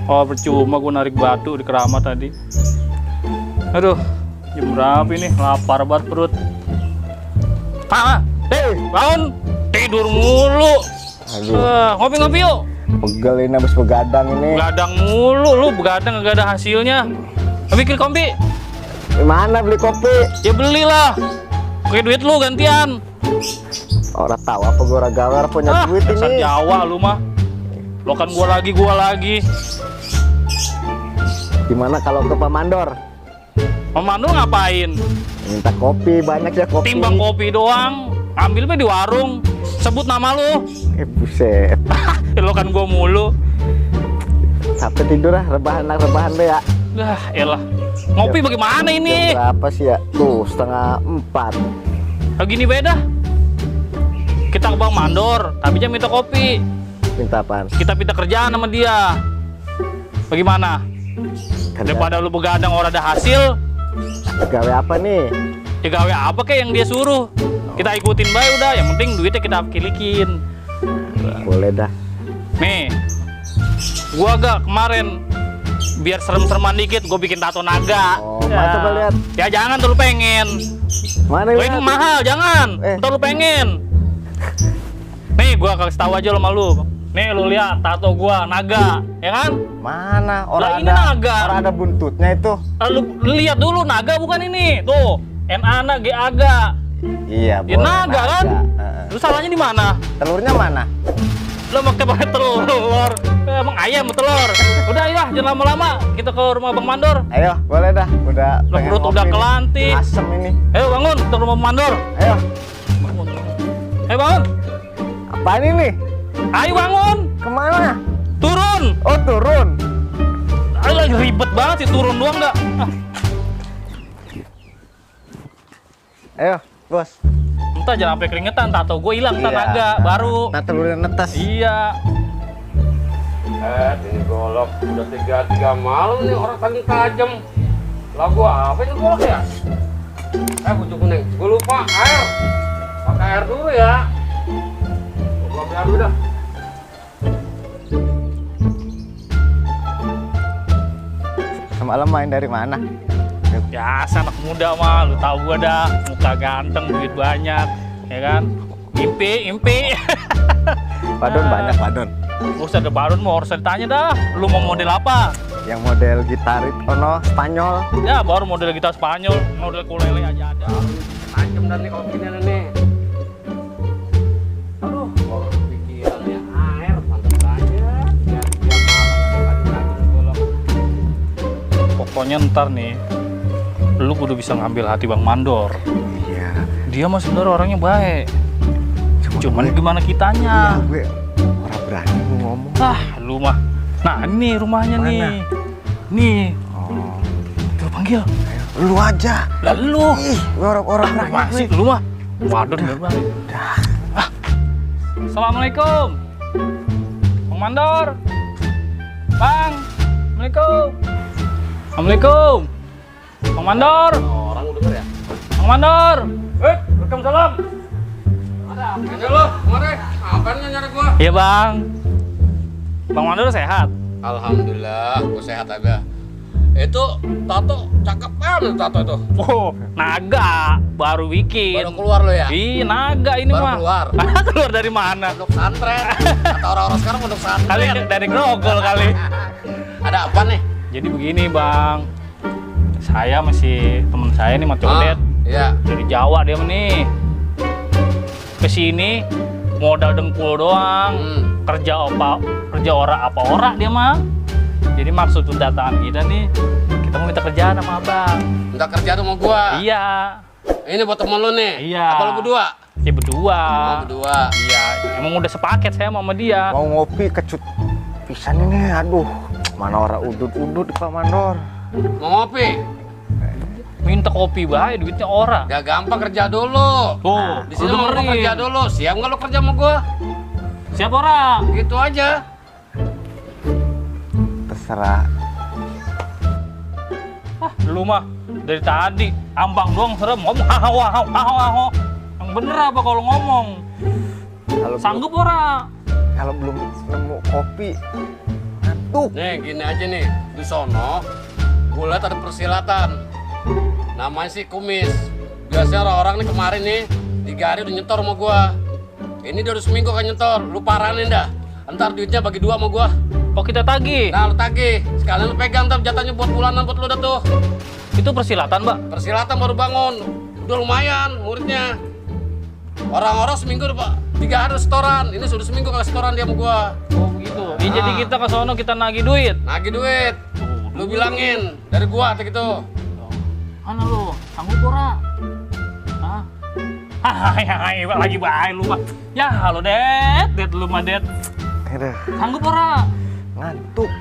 Oh, percuma gue narik batu di keramat tadi. Aduh, jam berapa ini? Lapar banget perut. Bangun. Tidur mulu. Aduh. Ngopi-ngopi yuk. Pegel ini habis begadang ini. Begadang mulu, lu begadang gak ada hasilnya. Bikin kopi. Gimana beli kopi? Ya belilah. Pakai duit lu gantian. Orang tahu apa gua gawer punya duit dasar ini. Jawa lu mah. Lo kan gua lagi. Gimana kalau ke Pak Mandor? Mandor ngapain? Minta kopi, banyak ya kopi. Timbang kopi doang. Ambil mah di warung. Sebut nama lu. Buset. Lo kan gua mulu. Sampai tidur lah, rebahan deh ya. Elah. Ngopi bagaimana ini? Jam berapa sih ya? Tuh, 3:30. Gini beda. Kita ke Bang Mandor, tapi dia minta kopi. Minta apaan? Kita minta kerjaan sama dia. Bagaimana? Daripada lu begadang orang ada hasil. Gawe apa nih? Ya gawe apa kayak yang dia suruh. Kita ikutin baik udah, yang penting duitnya kita kilikin. Boleh dah. Nih, gua agak kemarin biar serem-sereman dikit, gua bikin tato naga. Oh, mana coba lihat? Ya jangan tuh lu pengen. Mana Ini mahal, jangan. Ntar lu pengen. Nih, gua kasih tahu aja sama lu. Nih lu lihat tato gua naga, ya kan? Mana? Lah, ini naga. Orang ada buntutnya itu. Lu lihat dulu naga bukan ini. Tuh, N-A-G aga. Iya, Ya naga kan? Lu salahnya di mana? Telurnya mana? Lo pakai telur. Emang ayam telur. Udah ya, jangan lama-lama. Kita ke rumah Bang Mandor. Ayo, boleh dah. Udah Lo pengen perut ngopi udah nih. kelantik. Asem ini. Ayo bangun, ke rumah Bang Mandor. Ayo. Ayo bangun. Apaan ini? Ayo bangun. Kemana? Turun. Oh, turun. Ayo lagi ribet banget sih turun doang dah. Ayo, bos. Entah jangan sampai keringetan, tato gue hilang, ntar Iya. naga baru. Nah, telurnya netes. Iya. Ini golok udah tiga malam nih orang saking tajam. Lagu apa ini golok ya? Bujuk kuning. Gue lupa air. Pakai air dulu ya. Gua ambil air dulu dah. Semalam main dari mana? Biasa anak muda mah, lu tahu gua dah, muka ganteng, duit banyak, ya kan? Impi. Padon banyak, padon. Gak usah ada baron mau harus ditanya dah. Lu mau model apa? Yang model gitaris, Spanyol. Ya baru model gitar Spanyol, model ukulele aja ada. Tajam dan nih kalau begini nih. Aduh, golok pikirannya air, pantas aja. Biar tiap malam tajam golok. Pokoknya ntar nih, lu kudu bisa ngambil hati Bang Mandor. Iya. Dia mah sebenarnya orangnya baik. Cuman gimana kitanya? Gue orang berani mau ngomong. Lu mah. Nah, ini rumahnya Mana? nih. Nih. Oh, Tuh panggil. lu aja. Lah lu. Ih, gue orang berani. Masih lu mah. Waduh, bener banget. Assalamualaikum. Bang Mandor. Bang. Assalamualaikum. Assalamualaikum. Bang Mandor. Orang udah denger ya? Bang Mandor. Waalaikumsalam. Ada apa ini lo? Kemarin apaan nyari gua? Iya, Bang. Bang Mandor sehat? Alhamdulillah, gua sehat aja. Itu tato cakep banget tato itu. Oh, naga baru bikin. Baru keluar lo ya? Iya, naga ini Baru mah. keluar. Keluar dari mana? Pondok santren. Kata orang-orang sekarang pondok Kali santren. dari grogol kali. Ada apa nih? Jadi begini, Bang. Saya masih temen saya nih, Mas Codet. Iya. Dari Jawa dia nih. Kesini modal dengkul doang. Kerja ora dia mah. Jadi maksud kedatangan kita nih, kita mau minta kerjaan sama Abang. Minta kerja tuh sama gua. Iya. Ini buat temen lu nih. Iya. Apa lu berdua? Ya berdua. Oh, berdua. Iya, emang udah sepaket saya sama dia. Mau ngopi kecut pisan ini, aduh. Mana orang udut-udut Pak Mandor. Mau ngopi? Minta kopi bae, duitnya ora. Gak gampang kerja dulu. Tuh, Di sini lu kerja dulu. Siap nggak lu kerja sama gua? Siap ora? Gitu aja. Terserah. Lu mah dari tadi ambang doang serem ngomong hahaha. bener apa kalau ngomong? Kalau Sanggup ora? Kalau belum nemu kopi, ngantuk. Nih gini aja nih, di sono gue liat ada persilatan. Namanya sih kumis. Biasanya orang-orang nih kemarin nih 3 hari udah nyetor sama gua. Ini dia udah seminggu kan nyetor, lu paranin dah. Ntar duitnya bagi 2 sama gua. Oh kita tagih. Nah lu tagih, sekalian lu pegang ntar jatahnya buat bulanan buat lu dah tuh. Itu persilatan, Mbak. Persilatan baru bangun, udah lumayan muridnya. Orang-orang seminggu udah Pak, 3 hari setoran. Ini sudah seminggu kagak setoran dia sama gua. Oh begitu. Ya, jadi kita ke sono kita nagih duit. Nagih duit, lu bilangin dari gua kayak gitu. Mana lu? Sanggup ora? Hah? Hai, lagi baik lu mah. Ya, halo Det lu mah Det. Aduh, Sanggup ora? ngantuk.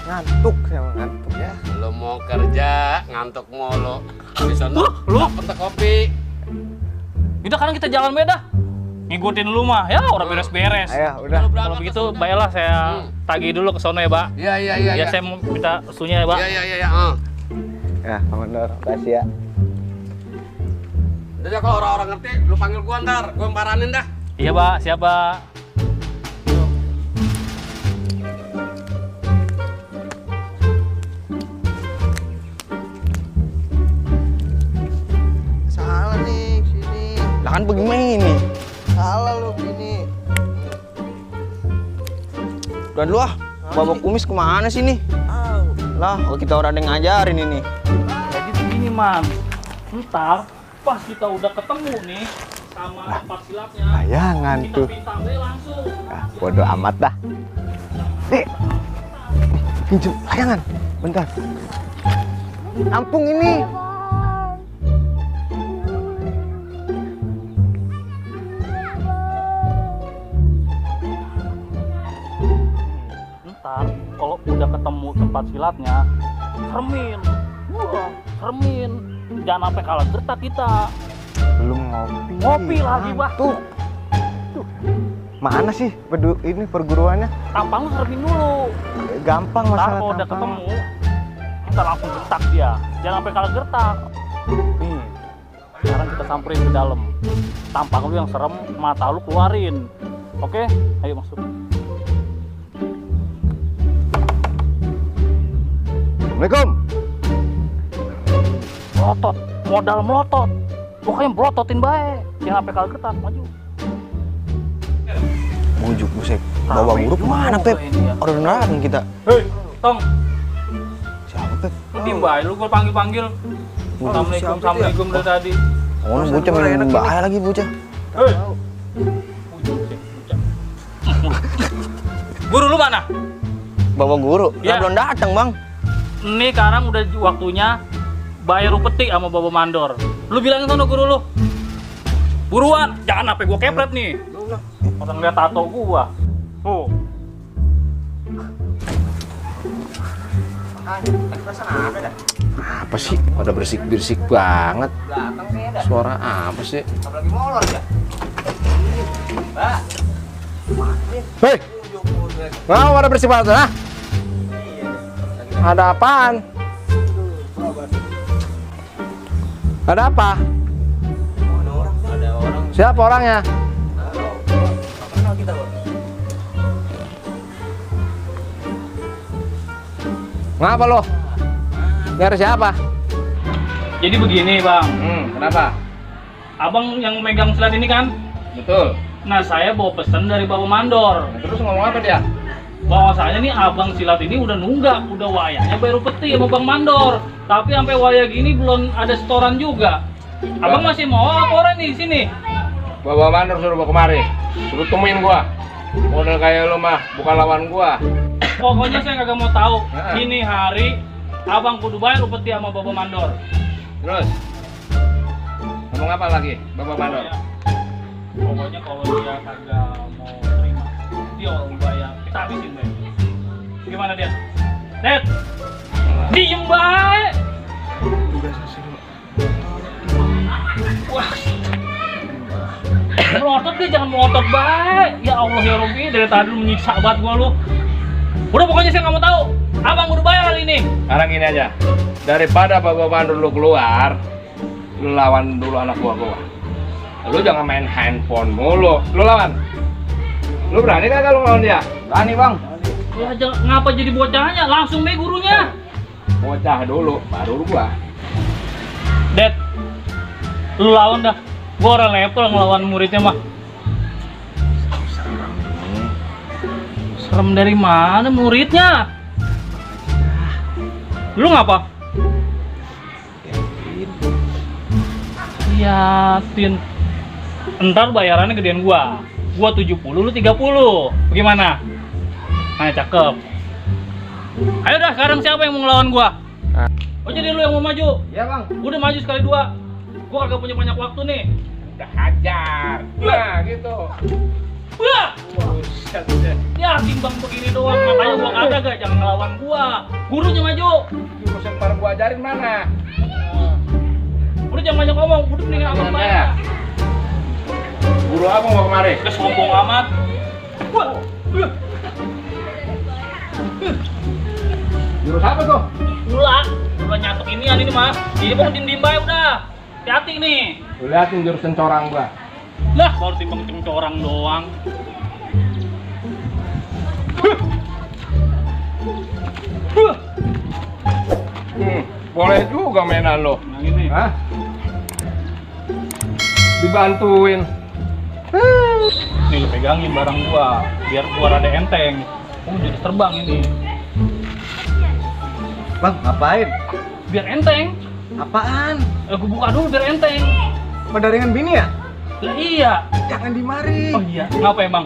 Ngantuk sama ngantuk ya. Lu mau kerja, ngantuk mulu. Di sana Lu? dapet kopi. Udah kan kita jalan beda. Ngikutin lu mah. Ya, orang beres-beres. Ayo, udah. Lu berangkat Kalau ke begitu, sana. baiklah saya tagih dulu ke sono ya, Pak. Iya. Ya, saya mau minta susunya ya, Pak. Iya. Ya, Pak Mandor, makasih ya. Udah ya, kalau orang-orang ngerti, lu panggil gua ntar, gua yang paranin dah. Iya, Pak. Siap, Pak. Salah nih, sini. Lah kan begini. Salah lu gini. Udah dulu ah. Bawa kumis kemana sih nih? Lah, kalau kita orang yang ngajarin ini. Jadi begini, Man. Ntar pas kita udah ketemu nih sama tempat silatnya, Bayangan kita tuh. pintam deh langsung. Ah, bodo amat dah. Dek, pinjem layangan. Bentar. Ampung ini. Ntar kalau udah ketemu tempat silatnya, sermin. Wah, sermin. Jangan sampai kalah gertak kita. Belum ngopi. Ngopi lagi, Bah. Tuh. Mana sih ini perguruannya? Tampang lu sermin dulu. Gampang Ntar masalah kalau udah tampang. ketemu, kita langsung gertak dia. Jangan sampai kalah gertak. Nih, sekarang kita samperin ke dalam. Tampang lu yang serem, mata lu keluarin. Oke? Ayo masuk. Assalamualaikum. Melotot, modal melotot. Pokoknya melototin baik. Jangan sampai kalah gertak, maju. Bujuk busek. Bawa Rame guru juga kemana, Pep? ini ya. Orderan kita. Hei, Tong, Siapa, Pep? lu diem baik, lu gue panggil-panggil. Assalamualaikum, assalamualaikum dari tadi. Oh, ini bocah minum bahaya lagi bocah. Hei. Guru lu mana? Bawa guru. Ya. Lah belum datang, Bang. Ini sekarang udah waktunya bayar upeti sama Bobo Mandor. Lu bilangin sama guru lu. Buruan, jangan sampai gua kepret nih. Orang lihat tato gua. Tuh. Apa sih? Pada berisik-berisik banget. Suara apa sih? Apalagi molor ya. Hei! Mau pada berisik banget, ha? Ada apaan? Ada apa? Ada orang. Siapa orangnya? Kenal kita, Bang. Ngapa lo? Nyari siapa? Jadi begini, Bang. Kenapa? Abang yang megang silat ini kan? Betul. Nah, saya bawa pesan dari Bobo Mandor. Terus ngomong apa dia? Bahwasanya nih abang silat ini udah nunggak, udah wayahnya bayar upeti sama Bang Mandor. Tapi sampai wayah gini belum ada setoran juga. Abang masih mau laporan nih sini. Bawa Mandor suruh bawa kemari. Suruh temuin gua. Model kayak lo mah bukan lawan gua. Pokoknya saya kagak mau tahu. Heeh. Ini hari abang kudu bayar upeti sama Bobo Mandor. Terus ngomong apa lagi, Bapak Mandor? Pokoknya kalau dia kagak mau terima, dia orang bayar. Kita habisin deh. Gimana dia? Net, diem baik. Wah, melotot dia jangan melotot baik. Ya Allah ya Robby, dari tadi lu menyiksa banget gua lu. Udah pokoknya saya nggak mau tahu. Abang udah bayar hari ini. Sekarang gini aja, daripada Bapak Mandor lu keluar, lu lawan dulu anak gua. Lu jangan main handphone mulu. Lu lawan. Lu berani kagak lu lawan dia? Berani bang. Ya, ngapa jadi bocahnya? Langsung deh gurunya. Bocah dulu, baru gua. Dad, lu lawan dah. Gua orang level ngelawan muridnya mah. Serem dari mana muridnya? Lu ngapa? Liatin. Entar bayarannya gedean gua. Gua 70, lu 30. Gimana? Nah, cakep. Ayo dah, sekarang siapa yang mau ngelawan gua? Oh, jadi lu yang mau maju? Iya bang. Udah maju sekali dua. Gua kagak punya banyak waktu nih. Udah hajar. Nah, gitu. Wah, Buset deh. ya timbang begini doang. Makanya gua kagak gak, jangan ngelawan gua. Gurunya maju. Jurusan baru gua ajarin mana? Udah jangan banyak ngomong. Udah mendingan abang Santai bayar. ya? Guru abang mau kemari? Udah sombong amat. Wah. Jurus apa tuh? Udah nyatuk ini mah. Jadi mau dim bae udah. Hati-hati nih. Lu liatin jurusan corang gua. Lah, baru timbang orang doang. Boleh juga mainan lo. Nah ini. Hah? Dibantuin. Nih lu pegangin barang gua, biar gua rada enteng. Oh, jadi terbang ini. Bang, ngapain? Biar enteng. Apaan? Gua buka dulu biar enteng. Pendaringan bini ya? Lah iya. Jangan dimari. Oh iya. Ngapa emang?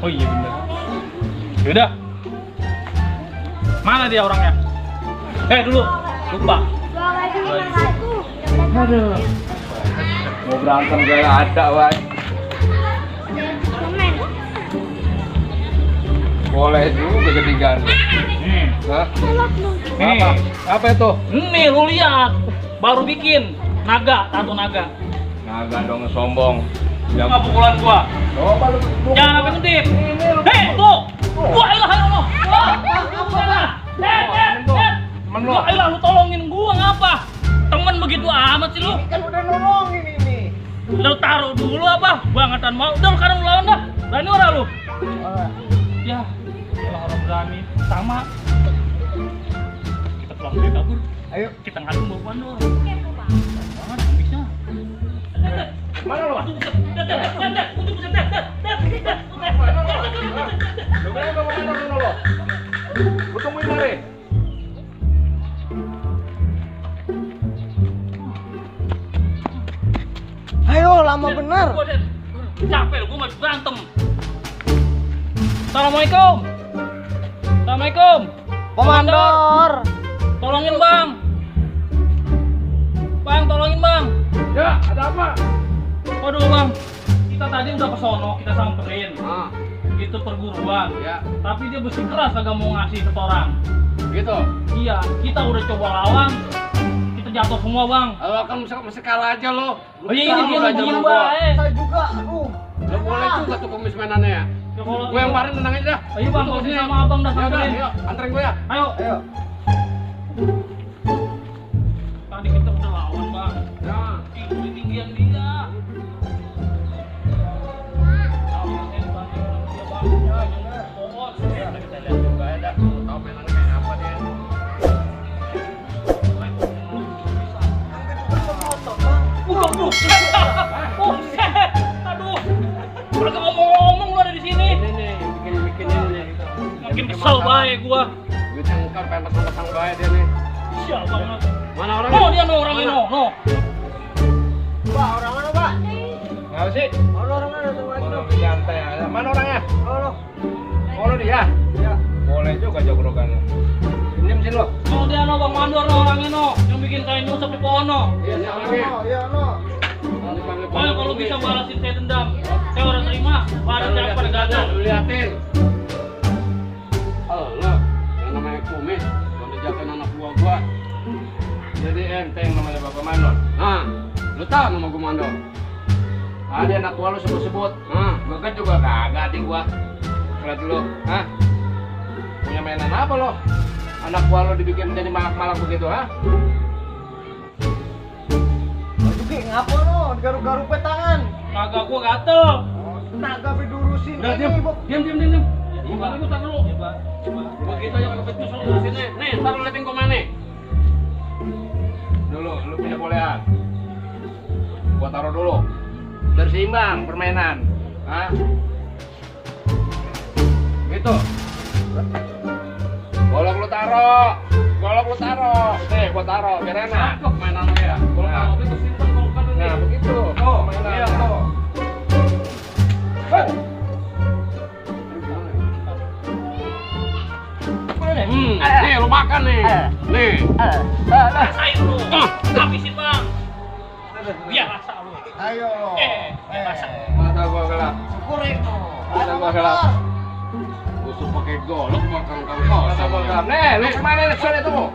Oh iya bener. Yaudah. Mana dia orangnya? Dulu. Lupa. Aduh. Mau berantem gak ada, Wan. Boleh juga jadi ganda. Nih. Hah? Nih. Apa? Apa itu? Nih lu lihat. Baru bikin naga, tato naga. Naga dong sombong. Lu nggak pukulan gua. Coba lu. Jangan sampai ngintip. Hei, tuh. Wah, ilah Allah. Wah, bukan. Temen lu. Wah, ilah lu tolongin gua ngapa? Temen begitu amat sih lu. Kan udah nolongin ini. Lu taruh dulu apa? Bangetan mau. Udah sekarang lu lawan dah. Berani ora lu? Ya, kalau orang berani sama. Kita pulang dulu kabur. Ayo. Kita ngadu bawa bandol. Banget bisa. Mana lu? Aduh, buset. Lu kan mau mana lu? Lu tungguin mari. Ayo, lama bener. Gua deh. Capek lu, gua masih berantem. Assalamualaikum. Assalamualaikum. Komandor. Tolongin bang. Bang, tolongin bang. Ya, ada apa? Waduh bang, kita tadi udah ke sono, kita samperin. Ah, Itu perguruan. ya, Tapi dia besi keras kagak mau ngasih setoran. gitu. Iya, kita udah coba lawan. Kita jatuh semua bang. Kalau kan mesti kalah aja lo. Oh iya, ini dia begini baik. Saya juga, aduh. Lo boleh juga tuh kumis mainannya ya. Ya, kalau Gue yang kemarin tenang aja dah. Ayo bang, kalau sini sama abang dah Ya udah, samperin. yuk, anterin gue ya. Ayo. Ayo. Tadi kita udah lawan bang. Ya. Tinggi tinggian dia. Kita lihat juga ya dah. Tahu mainannya kayak apa dia. Buset. Aduh. Udah ngomong-ngomong lu ada di sini. Ini nih, bikin ini nih. Makin kesel bae gua. Duit yang engkar pengen pasang-pasang baik dia nih. Sial banget. Mana orangnya? Oh dia no orangnya no. Pak, orang mana, Pak? Nggak sih? Orang mana datang lagi? Orang santai aja. Mana orangnya? Halo. Oh lo dia? Ya. Boleh juga jogrokannya. Pinjam sini lo. Oh dia no bang mandor no orangnya no. Yang bikin kain nyusap di pohon no. Iya, si orangnya. Iya, no. Oh kalau bisa balasin saya dendam. Saya orang terima. Pada saya pada gagal. Lu liatin. Oh lo, yang namanya kumis, kalau jatuhin anak buah gua. Jadi enteng namanya Bapak Mandor. Nah, lu tahu nama gua Mandor? Ada anak buah lu sebut-sebut. Nah, geget juga kagak adik gua. Lihat dulu, hah? Punya mainan apa lo? Anak buah lo dibikin menjadi malak-malak begitu, ha? Oke, ngapa no? garuk-garuk pe tangan. Kagak gua gatel. Naga be durusin Udah, ini, Bob. diam. Bukan lu, tar dulu. Begitu aja kalau becus lu sini. Nih, tar lu liatin gua mana. Dulu, lu punya bolehan. Gua taruh dulu. Biar seimbang permainan. Hah? Gitu. Golok lu taruh. Nih, gua taruh. Biar enak. Mainan lu ya. Golok taruh itu simpen golokan ini. Nah, begitu. Oh, iya tuh. Nih lu makan nih. Nih. Rasain lu. Habisin bang. Biar rasa lu. Ayo. Biar rasa. Mata gua gelap. Goreng tuh. Mata gua gelap. Busuk pakai golok makan kangkau. Mata gua gelap. Nih, lu kemana nih sana tuh?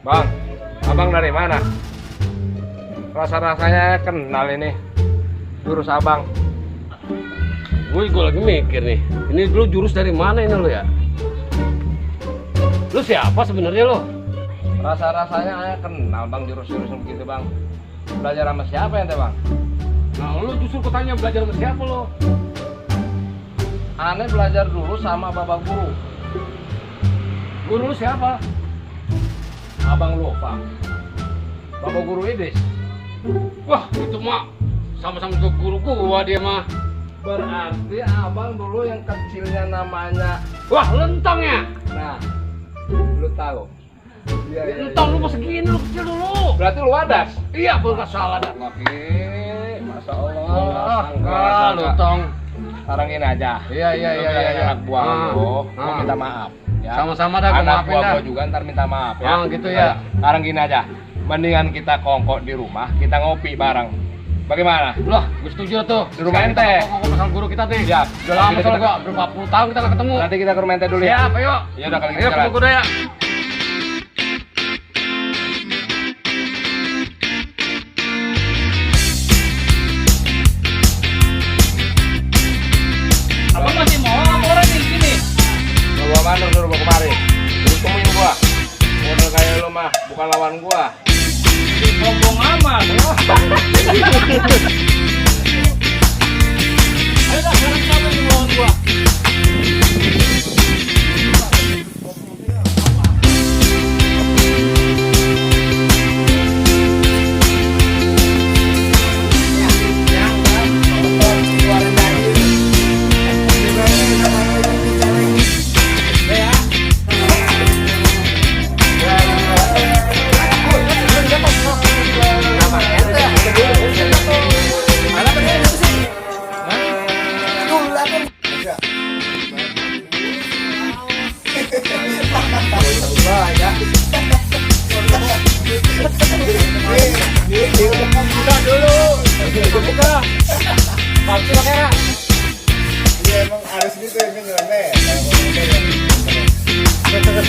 Bang, abang dari mana? Rasa-rasanya kenal ini. Jurus abang. Gue lagi mikir nih. Ini lu jurus dari mana ini lu ya? Lu siapa sebenarnya lu? Rasa-rasanya kenal bang jurus-jurus begitu bang. Belajar sama siapa ente bang? Nah lu justru kutanya belajar sama siapa lu? Aneh belajar dulu sama bapak guru. Guru lu siapa? Abang lupa. Bapak guru Idris. Wah, itu mah sama-sama ke guru gua dia mah. Berarti abang dulu yang kecilnya namanya wah, lentong ya? Nah, lu tahu. Iya, lentong lu masih segini lu kecil dulu. Berarti lu wadas? Iya, enggak salah dah. Laki. Masya Allah. Enggak, lentong. Sekarang ini aja. Iya. Anak buah lu, gua minta maaf. Ya. Sama-sama dah, anak buah gua juga ntar minta maaf ya. Gitu ya. Sekarang gini aja, mendingan kita kongkok di rumah, kita ngopi bareng. Bagaimana? Loh, gue setuju tuh. Di rumah ente. Kongkok sama guru kita nih. Siap. Udah lama soalnya gua, berapa puluh tahun kita nggak ketemu. Nanti kita ke rumah ente dulu ya. Siap, ayo. Ya udah kalau gitu jalan. Ayo, udah ya. Abang masih mau orang di sini? Gua mandor suruh gua kemari. Lu temuin gua. Model kayak lu mah bukan lawan gua. Sombong amat. Ayo dah, sekarang siapa yang lawan gua? Buka. Pasti pakai ya. Iya emang harus gitu ya, nyeleneh.